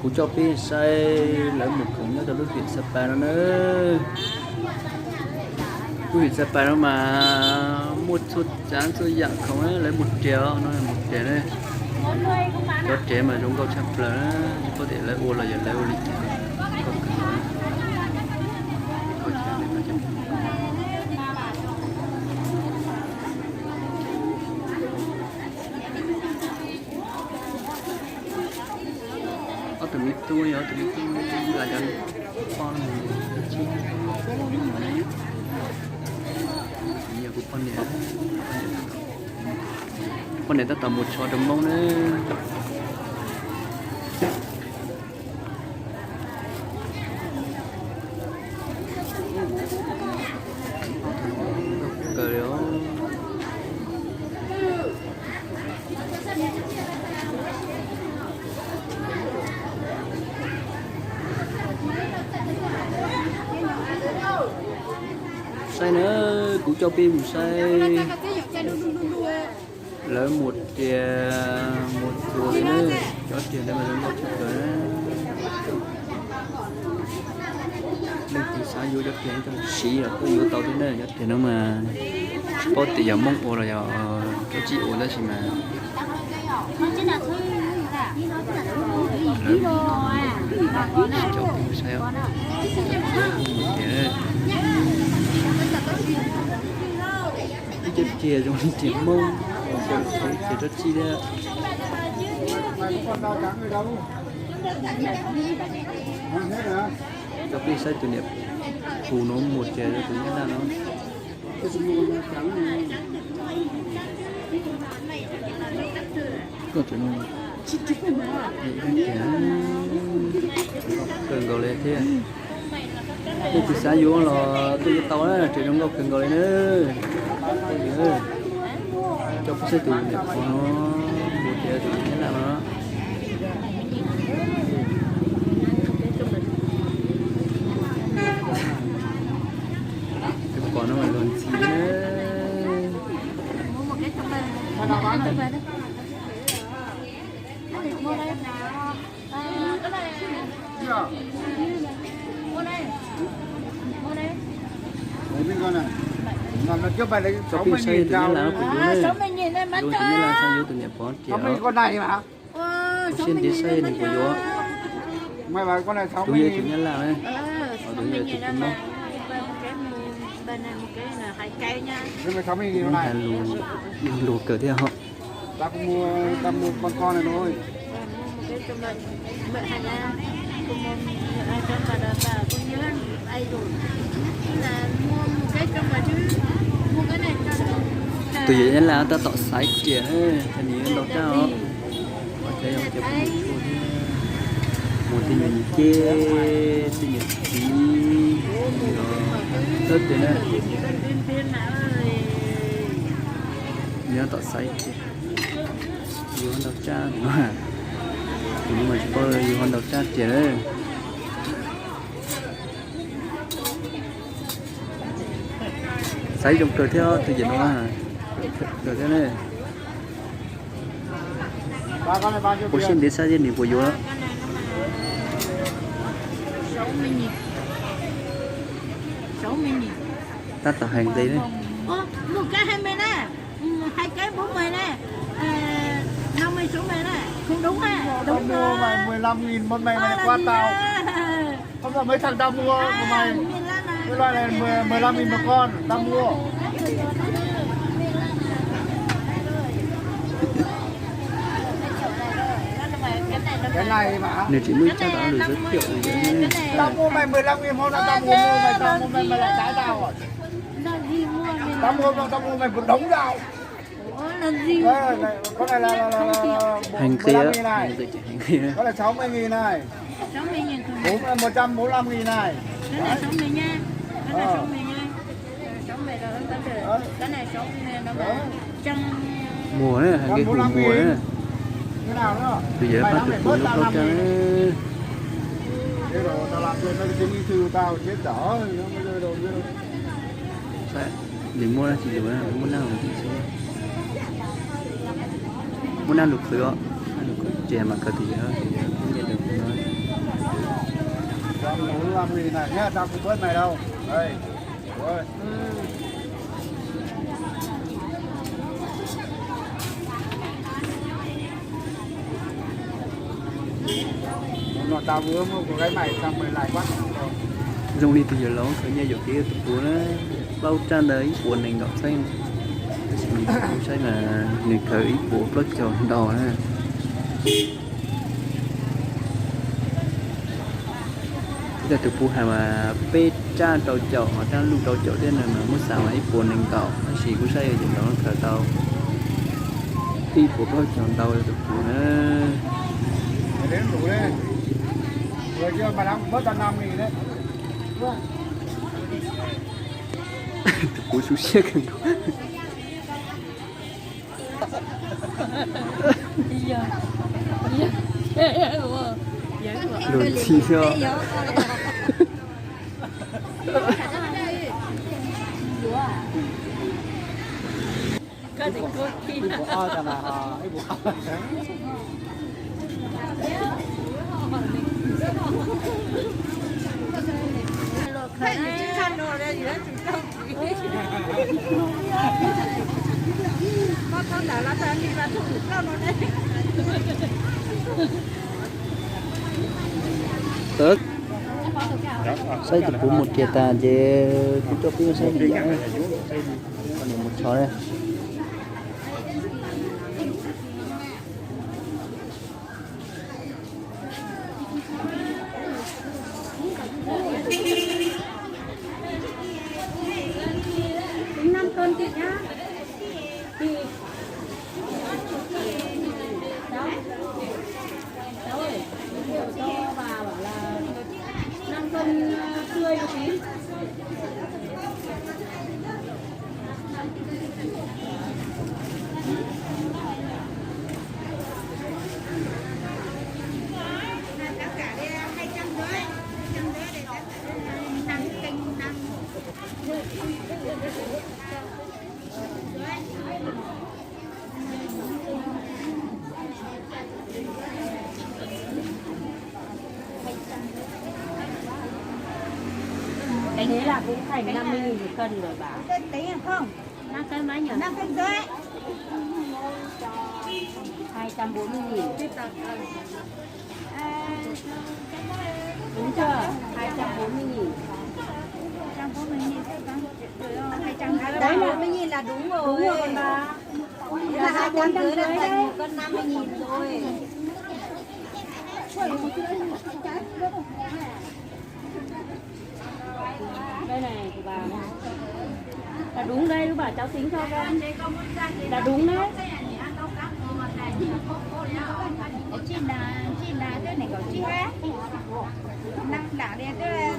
Kuv coj peb saib lawv mus khoom nyob rau lub hiam Xab Pas no na. Lub hiam Xab Pas no mas muaj txhua tsav txhua yam khoom, lawv mus riam no, mus riam na. Cov riam mas zoo nkauj tshaj plaws na, tsis paub tias lawv ua los yog lawv ua li cas. Ob tug me tub, ob tug me tub, cov poj niam, kuv poj niam, poj niam tab tom mus tshov rau Hmoob na. Kawg li os. Saib na, kuv coj peb mus saib lawv mus riam mus txuas li na. Cov riam ntawd mas zoo nkauj tshaj plaws na. Leej twg xav yuav cov riam coj siv los kuj yuav tau thiab na. Cov riam no mas tsis paub tias yog Hmoob ua los yog Tsob Tsib ua tab sis mas cov riam saib, ib cov riam zoo li riam Hmoob, riam Tsob Tsib thiab. Coj peb saib tus niam pus no mus riam rau tus Nyab Laj no. Kawg nkaus li thiab. Leej twg xav yuav los tuaj yuav tau na, riam zoo nkauj kawg nkaus li na. Coj peb saib tus niam pus no mus riam rau tus Nyab Laj no. Tus pom no mas luag ntxhi na. Cov peb saib tus Nyab Laj no kuj yuav na. Yuav tus Nyab Laj xav yuav tus niam pov riam. Ua siab ntev saib nws puas yuav. Tus yog tus Nyab Laj na, tus yog tus Hmoob. Hais lus, luag kawg thiab ho. Tus yawm Nyab Laj tab tom xaiv riam, nws yuav ntau raj os. Ua cas yog cov phooj ywg thiab, mus tej nyuag niam ceb, tej nyuag txiv, thawj tiag na. Nws tab tom xaiv riam, yus ho ntau raj, tus no mas tsis paub yus ho ntau raj riam na. Xaiv zoo kawg thiab tus yawm no, kawg thiab ne. Ua siab ntev saib thiab nws puas yuav. Tab tom hais nqe ne. Không, mấy thằng tao mua của mày. Cái loại này mười, mười lăm nghìn một con, tao mua. Cái này mà. Nws tsis muaj ib tsab tau lus giới thiệu li. Tao mua mày mười lăm nghìn một con, tao mua, mua mày, tao mua mày, mày lại cãi tao à? Tao mua, tao mua mày một đống rau. Ơ, này, con này là, là, là, là, là Hàng mười lăm kia, nghìn này. Hàng kia, hàng kia. Con này sáu mươi nghìn này. Bốn, một trăm bốn mươi lăm nghìn này. Cái này sáu mươi nha. Cái này sáu mươi nha. Ờ. Sáu mươi rồi, tám mươi. Ờ. Cái này sáu mươi, nó mà trăm. Mùa đấy, hàng kia hủ mùa đấy. Cái nào nữa? Bây giờ mày phát được mười lăm nghìn, bớt tao năm nghìn. Thế rồi tao làm luôn, tao chứng minh thư tao chết dở, nó mới rơi đồ nữa. Nws muaj dab tsi lus, muaj nab lus xwb, muaj nab lus khwv os, nab lus khwv ces mas kawg tus yawg, tus yawg thiab nyiaj tus no. Mì này nhá, tao không bớt mày đâu. Đây. Ui. Nó tao vừa mua của cái mày xong mày lại quát. Zoo li tus yawg laus khawv nyiaj yuam kev tus puav na, plaub raj ntawd ib puas nees nkaum xeeb, tab sis nws saib mas nws khawv ib puas plaub caug ntau na. Ib tug tus puav hais mas peb raj rau caum, ho raj luj rau caum thiab no mas muab xav mas ib puas nees nkaum, tab sis kuv saib yawg laus no khawv tau ib puas plaub caug ntau rau tus puav na. Tus puav xu siab kawg nkaus. Luag ntxhi xwb. Saib tus puav mus kiag tas ces kuv coj peb saib me nyuam, mus tshov. Tính năm cân chị nhá. Chị. Cháu, cháu ơi, giới thiệu cho bà bảo là năm cân, ờ, tươi một tí. Tính thế là cũng thành năm mươi nghìn một cân rồi bà. Tính không? Năm cân mấy nhỉ? Năm cân rưỡi. Hai trăm bốn mươi nghìn. Đúng chưa? Hai trăm bốn mươi nghìn. Hai trăm bốn mươi nghìn. Đấy, bốn mươi nghìn là đúng rồi. Đúng rồi, còn bà. Là hai trăm rưỡi là thành một cân năm mươi nghìn rồi. Đây này, của bà này. Là đúng đây, lúc bà cháu tính cho con. Là đúng đấy. Chị là, chị là cái này của chị hả? Năm là đây, cái